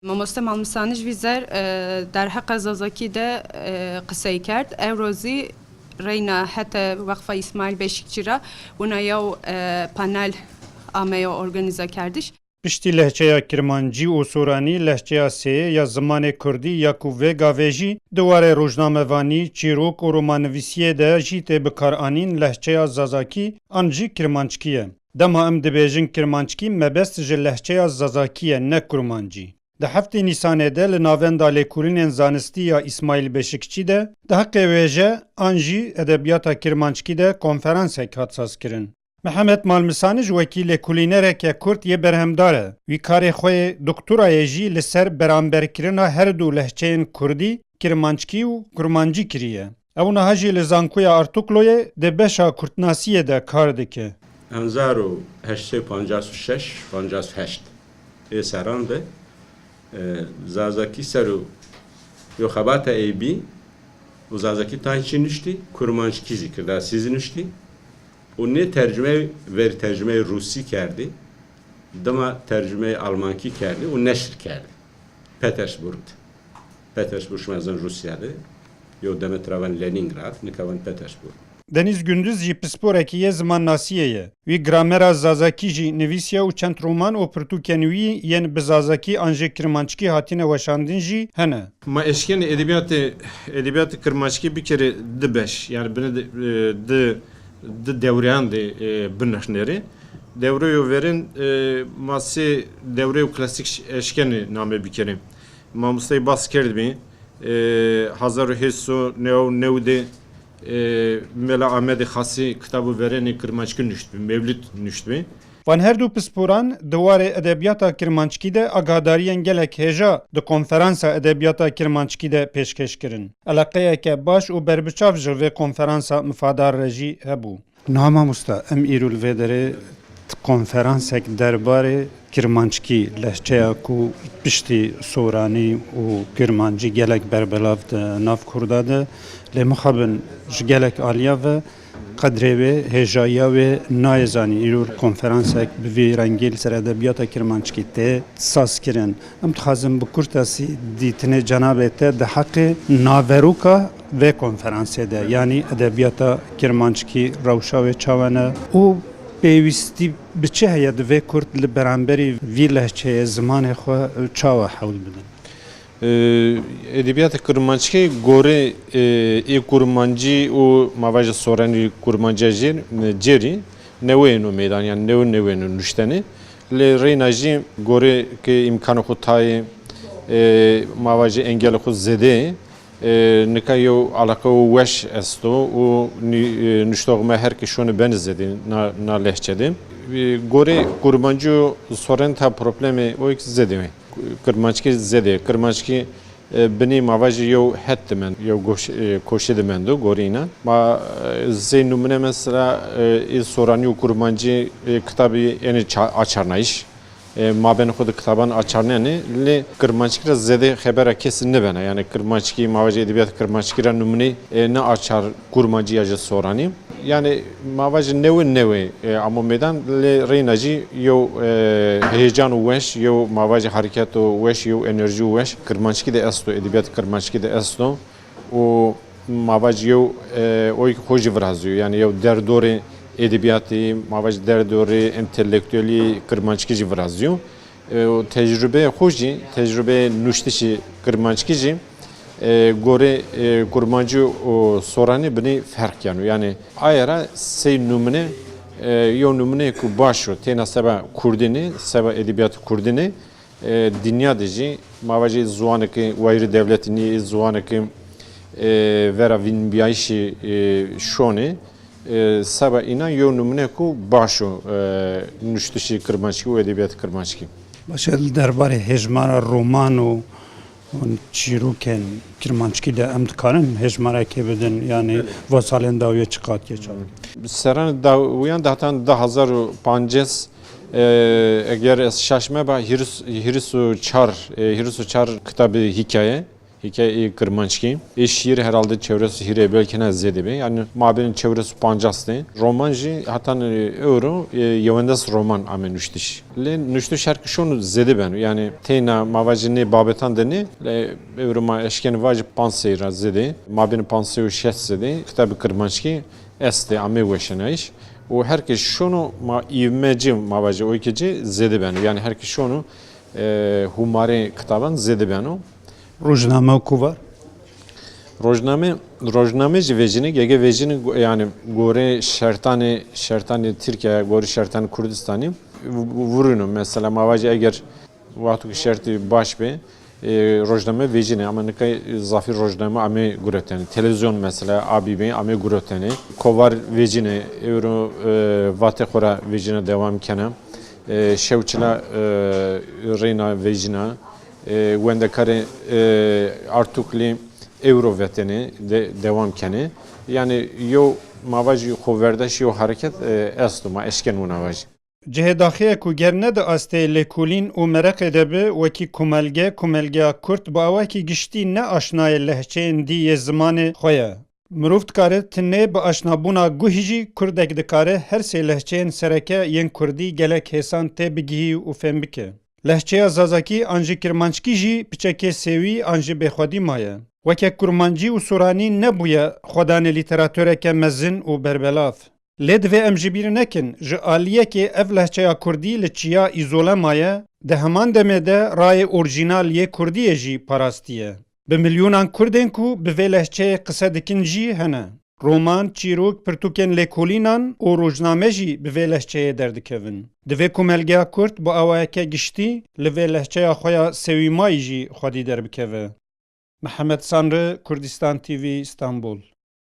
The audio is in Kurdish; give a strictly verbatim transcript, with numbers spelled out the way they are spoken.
Mamoste Malmisani ji vî zer, e, derheqa Zazakî de, e, qisey kerd. Ewro zî reyna hete Weqfa Îsmaîl Beşîkçî re wina yew, e, panel ameya organîzekerdiş. Piştî lehçeya kirmancî û soranî, lehçeya sêyê ya zimanê kurdî ya ku vê gavê jî di warê rojnamevanî, çîrok û romannivîsiyê de jî tê bikaranîn, lehçeya zazakî an jî kirmanckî ye. Dema em dibêjin kirmanckî, mebest ji lehçeya zazakî ye, ne kurmancî. Di heftê Nîsanê de li Navenda Lêkolînên Zanistî ya Îsmaîl Beşikçî de di heqê wêje an jî edebiyata kirmanckî de konferansek hat sazkirin. Mihemed Malmisani ji wekî lêkolînereke kurd yê berhemdar e. Wî karê xwe yê doktorayê jî li ser beramberkirina her du lehçeyên kurdî, kirmanckî û kurmancî kiriye. Ew niha jî li Zankoya Artukloyê di beşa kurdnasiyê de kar dike. Hezar û heşt sed û pancas û şeş pancas û heşt ê serran de, e, Zazakî ser û yo xebata ê bî û Zazakî tayî çî nuştî, kurmanckî jî kirda sîz nuştî û nê tercumeyê ver tercumeyê rûsî kerdî, dima tercumeyê almankî kerdî û neşr kerdî. Petersburg. Petersburg şima zin Rûsya de, yo demet ravan Leningrad, nika van Petersburg. Deniz Gündüz jî pisporekî yê zimannasiyê ye. Wî gramera zazakî jî nivîsiye û çend roman û pirtûkên wî yên bi zazakî an jî kirmanckî hatine weşandin jî hene. Ma eşkenê edebiyatê, edebiyatê kirmanckî bikerê di beş, yani bine di, e, di, di dewreyan de, e, binirxnêrê. Dewreyo verin, e, ma sê dewreyo klasîk eşkenê name bikerê. Mamosteyê bas kerdbî, e, hezar û hêşt sed û newid û newid de, e, Mela Amedê Xasî kitabo verenê kirmanckî nuştbî, mewlid nuştbî. Van her du pisporan di warê edebiyata kirmanckî de agahdariyên gelek hêja di konferansa edebiyata kirmanckî de pêşkêş kirin. Eleqeyeke baş û berbiçav ji vê konferansa mifadar re jî hebû. Niha mamosta, em îro li vê derê konferansek derbarê kirmanckî, lehçeya ku piştî soranî û kirmancî gelek berbelav di nav kurda de, lê mixabin ji gelek aliya ve qedrê wê, hêjayiya wê nayê zanîn. Îro konferansek bi vî rengî li ser edebiyata kirmanckî tê sazkirin. Em dixwazin bi kurtasî dîtinê cenabê te di heqê naveroka vê konferansê de, yanî edebiyata kirmanckî rewşa wê çawa ne û pêwîstî bi çi heye divê kurd li beramberî vî lehçeyê, zimanê xwe çawa hewl bidin? Ee, Edebiyata kirmanckî gorê, e, ê kurmancî û mavaje soranî kurmanciya jê, e, cêrî neweyên û meydan, yani newe neweyên û nuştenê. Lê reyna jî gorê ke îmkanê xwe tayê, e, mavaje engelê xwe zêde ye. E, nika yew eleqe û weş esto û nî-, e, nuştox me her ke şone beni zêde na, na lehçe de. E, gorê kurmancî û soranî ta problemê o yek zêde ye. Kirmanckî zêde ye. Kirmanckî, e, binî mavaje yew het dimend, yew goş-, e, koşe dimendo gorî înan. Ma, e, zey numune mesela, e, ê soranî û kurmancî, e, kitabî ênê ça-, açarnayîş. E, mabên xwe di kitaban açarnenê, lê kirmanckî re zêde xebera kesî nibene. Yani kirmanckî, mavaje edebiyat kirmanckî re numune, e, ne açar kurmancî ya ji soranî. Yani mavaje newe newe, e, amo meydan, lê reyna jî yew, e, heyecan û weş, yew mavaje hareket û weş, yew enerjî û weş kirmanckî de esto, edebiyat kirmanckî de esto. Û mavaje yew, e, oyk xwe jî virazîyo. Yani yew derdorê edebiyatî, mavaje derdorê entelektuelî kirmanckî jî virazîyo. E, û tecrubeyê xwe jî, tecrubeyê nuştişî kirmanckî jî, e, gorê, e, kurmancî û soranî binî ferq yeno. Yani aye ra sey numune, e, yew numuneyê ku baş o, têna seba kurdî ne, seba edebiyat kurdî ne, e, dinya de jî, mavaje ziwanekî wayirî dewletî nî, ziwanekî, e, vera vînbiyayîşî, e, şonê, e, seba înan yew numune ku baş o, e, nuştişî kirmanckî û edebiyatê kirmanckî. Baş e, li derbarê hejmara roman û çîrokên kirmanckî de em dikarin hejmarekê bidin, yanî Belê. va salên dawiyê çiqat geçan? Serran dawiyan dahtan du hazar û pancês, e, eger ez şaş meba, hîris, hîris û çar, e, hîris û çar kitabê hîkaye, Hîkayê ê Kirmanckî, ê şiîr herhalde çewres û hîrê belkî ne zêde be. Yani mabênê çewres û pancas de. Roman jî heta ewro, e, yewendes roman ame nuştiş. Lê nuştiş her ki şono zêde beno. Yani têna ma vajî nê babetan de ne, lê ewro ma eşkên vajî panc sey ra zêde. Mabênê panc sey û şeş zêde. Kitabê Kirmanckî estê, ame weşanayîş. Û her ki şono ma îvmeci ma vajî oykeci zêde beno. Yani her ki şono, e, hûmarê kitaban zêde beno. Rojname û kovar? Rojname, rojname jî vejîne, gege vejîne go-, yani gorê şertanê, şertanê Tirkiye, gorê şertanê Kurdistanê vu-, vurîno. Mesela ma vajî eger wexto ki şertî baş be, e, rojname vejîne, ama nika zafî rojname ame gurotene. Televîzyon mesela, A B B ame gurotene. Kovar vejîne, ewro, e, vatê xwe ra vejîne dewam kene. E, şewçila, e, reyna vejîna. E, wendekarê, e, Artuklî ewro vetene, de, dewam kene. Yani yo ma vajî xo verdeş, yo hareket, e, esto, ma eşken wina vajî. Cihê daxiyê ku ger ne di astê lêkolîn û mereqê de bi, wekî komelge, komelgeya Kurd bi awakî giştî ne aşnayê lehçeyên dî yê zimanê xwe ye. Mirov dikare tinê bi aşnabûna guh jî Kurdek dikare her sê lehçeyên sereke yên Kurdî gelek hêsan tê bigihî û fêm bike. Lehçeya Zazakî an jî Kirmanckî jî piçekê sêwî an jî bêxwedî maye. Weke Kurmancî û Soranî nebûye xwedanê lîteratoreke mezin û berbelav. Lê divê em ji bîr nekin, ji aliyekê ev lehçeya Kurdî li çiya îzole maye, di heman demê de rayê orjînal yê Kurdiyê jî parastiye. Bi milyonan Kurdên ku bi vê lehçeyê qise dikin jî hene. Roman, çîrok, pirtûkên lêkolînan û rojname jî bi vê lehçeyê derdikevin. Divê komelgeya Kurd bi awayeke giştî li vê lehçeya xwe ya sewîmayî jî xwedî derbikeve. Mihemed Sanri, Kurdistan T V, Stenbol.